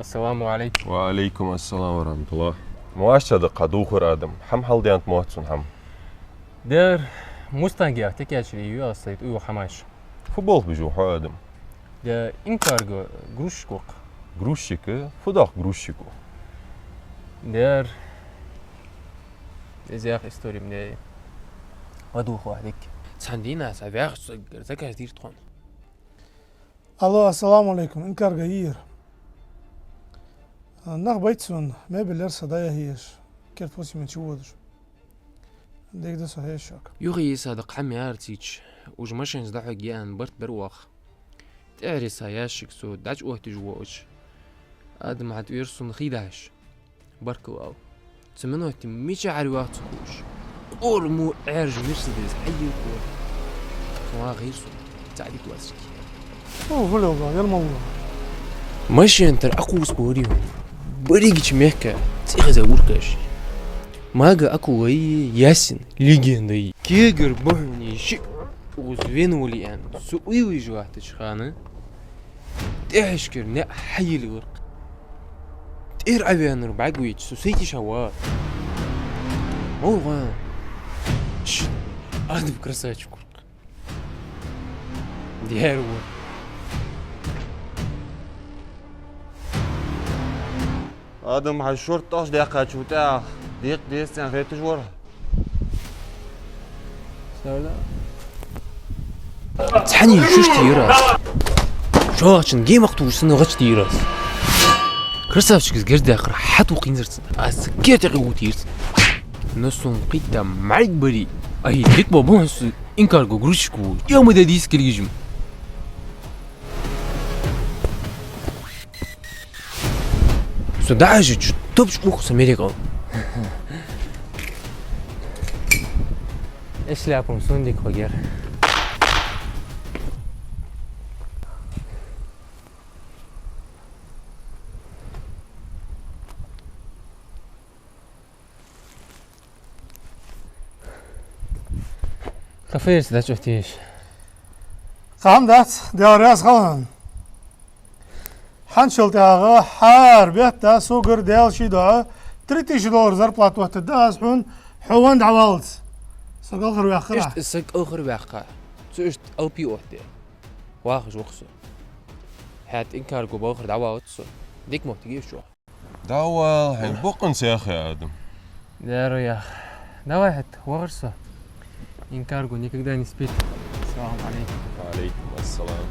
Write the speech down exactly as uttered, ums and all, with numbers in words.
Ассаламу Ӏалайкум. Ва Ӏалайкум ассалам ва рахьматуллахӀ. Муаш ца даккха дувхар, Адам? ХӀама хьалдаьннад моццун хӀама. Дер, Мустанг яха текача ю аз сайт уйла хӀамаш. Фу болх беш ва хьо, Адам? Де, инкарго грузчик ва-кх. Грузчик? Фу дох грузчико? Дер, из яха истори ма дий. ЛадувгӀа вахь дика. Цхьан дийнахьа са ваьхача заказ дир тхона. Алло, ассаламу Ӏалайкум, инкарго йир. Нах байт сона, мебель яр са дӀаяхьа езаш, керда фусаме чуводаш. Дегда со хьежаш шуга. Юха йиса даккха хӀама яр цийча, уж машенца дӀахьоргья аьнна барт бер оаха. ТӀехьариса ящик со дӀачуоттадеш воагӀача, Адам хьатӀавера сона хий дахьаш. Баркал ала. Цу миноте мичахьара ваха ца ховш, кӀора мо Ӏаьржа Мерседес хьайийлла кхо. Цу вахийра сона. Цхьа дика вацарг. О, вале, вале, яр ма вале. Машен тӀара Ӏокхувсабора хьона. Берригача мехка цӀихеза гӀуркаш. Мага Акулай, Ясин, легендай. Кегар бахьуни ши уз вен вали аьнна. Со уйла еш латтача хана тӀехьашкара наӀар хьайийлла вар-кх. ТӀера Ӏоваьннар бӀаргавайча, со сайтиша ва. Мовган. Ш-, Адам красавчик ва-кх. Дер ва. Адам, хьай шорт тӀаш даьккхача тӀехьа декъа деза цӀен хеташ вар. Цхьанне шуш тийра аз. ШоллагӀчун гемах тувш санна гӀач тийра аз. Красавчикас герз даьккхар хьатӀаву кхинзар цунна. Аз керта тӀехьа гӀу тийра цунна. Но сона кхийтта мӀарг барий. Ай, дика бо бохьан су инкарго грузчик ву. Я ма де дийс килгижим. Со дӀахьежача, топча уху са мерекал. Э, шляпа-м сона дика хургьяр. Каферца дӀачуоттаеш. Кхы хӀама дац, Даьла раьза хилва хьона. ХӀанзчул тӀехьагӀа хӀара бетта согара Даьла ший духьа три тысячи доллар зарплата оттаргда аз хьона, хьо венна дӀаваллалца. Со кӀалхарваьккхар. Иштта со кӀалхарваьккха. Цу иштта алапи оттаде. Вахаш ва-кх со. ХӀаьта инкарго балхара дӀаваллалца со. Дика моттиг я шоана. Давал, хьай бокъонца яхе, Адам. Дару ях. Давай хӀаьта, вахар со. Инкарго никогда не спит. Салам алейкум. Ва алейкум ассалам.